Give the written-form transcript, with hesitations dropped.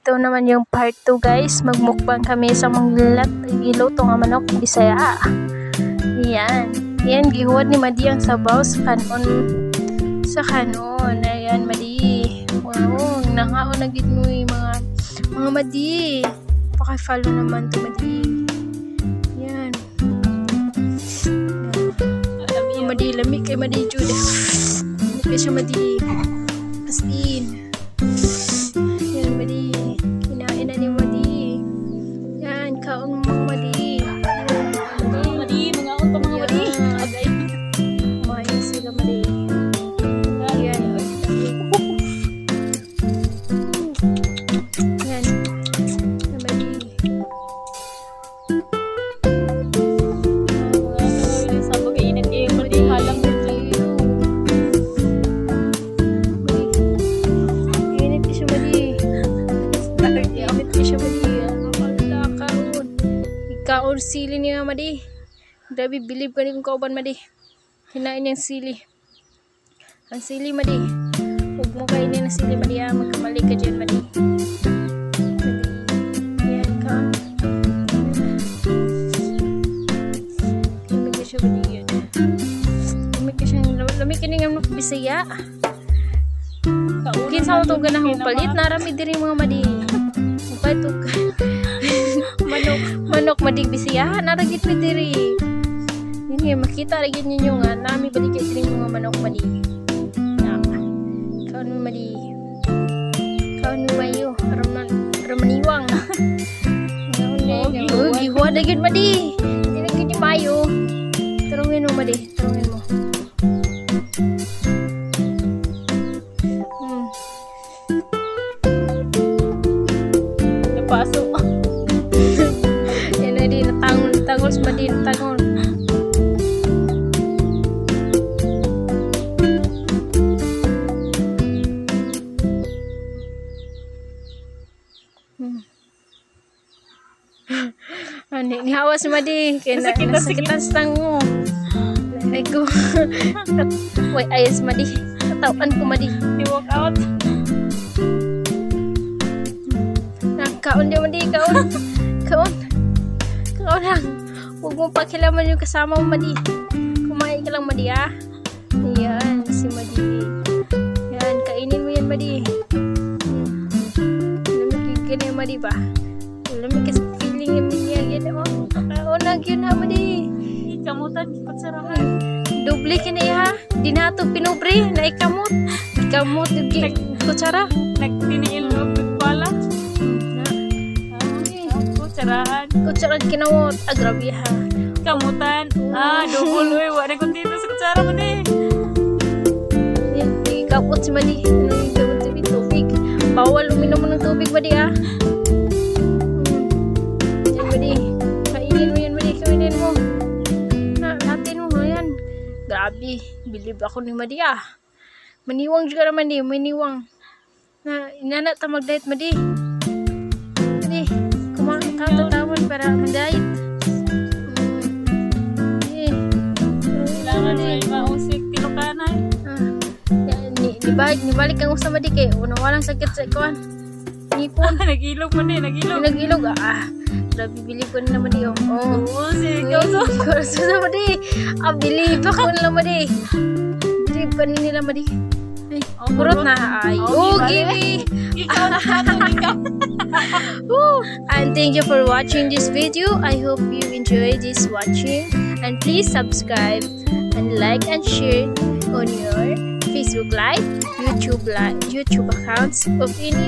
Ito naman yung part 2, guys. Magmukbang kami sa mga giluto nga manok Bisaya. Yan. Yan, gihuwat ni Madi ang sabaw sa kanon. Sa kanon. Ayan, Madi. Wow, nangaon na gid mo yung mga Madi. Paki-follow naman to, Madi. Yan. Mga Madi, lami kay Madi jud. Lami kay siya, Madi. As in. Yan, Madi. Kinain na ni Madi. Yan, kaon mga Madi. Yan, Madi. Madi, mga auto, mga madi. Yan. Agay. Kumain sila, Madi. Yan. Yan. Yan, Madi. Mga sabog ay init eh, madi halang Madi. Madi. Init siya, Madi. Init siya, Madi. Wala, kaon. Ikaon sili niya, Madi. Grabe, bilib ka ni kung kauban, Madi. Hinain niyang sili. Ang sili, Madi. Huwag mo kainin ang sili, Madi, ha. Magkamali ka dyan, Madi. Madi. Yan, kaon. Lamig ka siya, Madi. Yan. Lamig ka siyang, lamig ka niyang Bisaya. Kinsa mo ganahan mo palit, narami diri mga Madi. Mupalit og Manok. Manok madig Bisaya, nara gid mi diri. Yun nga, makita ra gid ninyo nga nami balik diri mga manok, Madi. Na. Kaon mo, Madi. Kaon mo mayo, aron man aron maniwang. Oh, Oh, gihuwa na gid, Madi. Di na gid ni mayo. Tarungin mo, Madi, tarungin mo. Napaso. Yan na di, natangol, natangol si Madi, natangol. Ani, nihawa si Madi. Kaya na, Nasakitan, nasakitan sa tango. Ay ko. Way, ayos, Madi. Katawan ko, Madi. Di walk out. Na, kaon di, Madi, kaon. Kaon. Kaon lang. Huwag mo pakialaman yung kasama mo, Madi. Kumain ka lang, Madi, ah. Ayan, si Madi. Yan, kainin mo yan, Madi. Lamig yung ganyan, Madi ba? Lamig kasi feeling yung niya. Yan, oh. Kaon na, yun na, Madi. Kamutan, kutsarahan. Doble ka na ha. Di na ito pinubre. Naikamot. Kamot yung kutsara. Nagtiniil mo pala. Na, Kutsarahan. kutsara kinamot. Ah, grabe ha. Kamutan. Ah, double oy. Wala ko dito sa kutsara mo di. Yan, nagikapot si Madi. Ano yung gamot si Madi? Tubig. Bawal uminom ng tubig, Madi, ah. Yan, Madi. Kainin mo yan, Madi. Kainin mo. Na, natin mo. Ayan. Grabe. Bilib ako ni Madi, ah. Maniwang juga naman di. Maniwang. Na, inana ta mag-diet, Madi. Madi, kumain ka tatawan para mag-diet. Eh. Kailangan may mausik tinukanay. Ah, ya, ni balik ang usa, Madi, kay una walang sakit sa kuan. Ngipon. Nag-ilog mo di, nag-ilog. Nag-ilog ah. Grabe, bilib ko na naman di oh. Oh. Oo, sige, ikaw so. Ikaw so, Madi. Ah, bilib ako na naman di. Bilib pa ni nila, Madi. Ay, Oh, kurot kurot. na. Ay, Oh, oh, gibali. gibi. Ikaw na ikaw. Woo! And thank you for watching this video. I hope you enjoyed this watching. And please subscribe and like and share on your Facebook Live, YouTube Live, YouTube accounts of any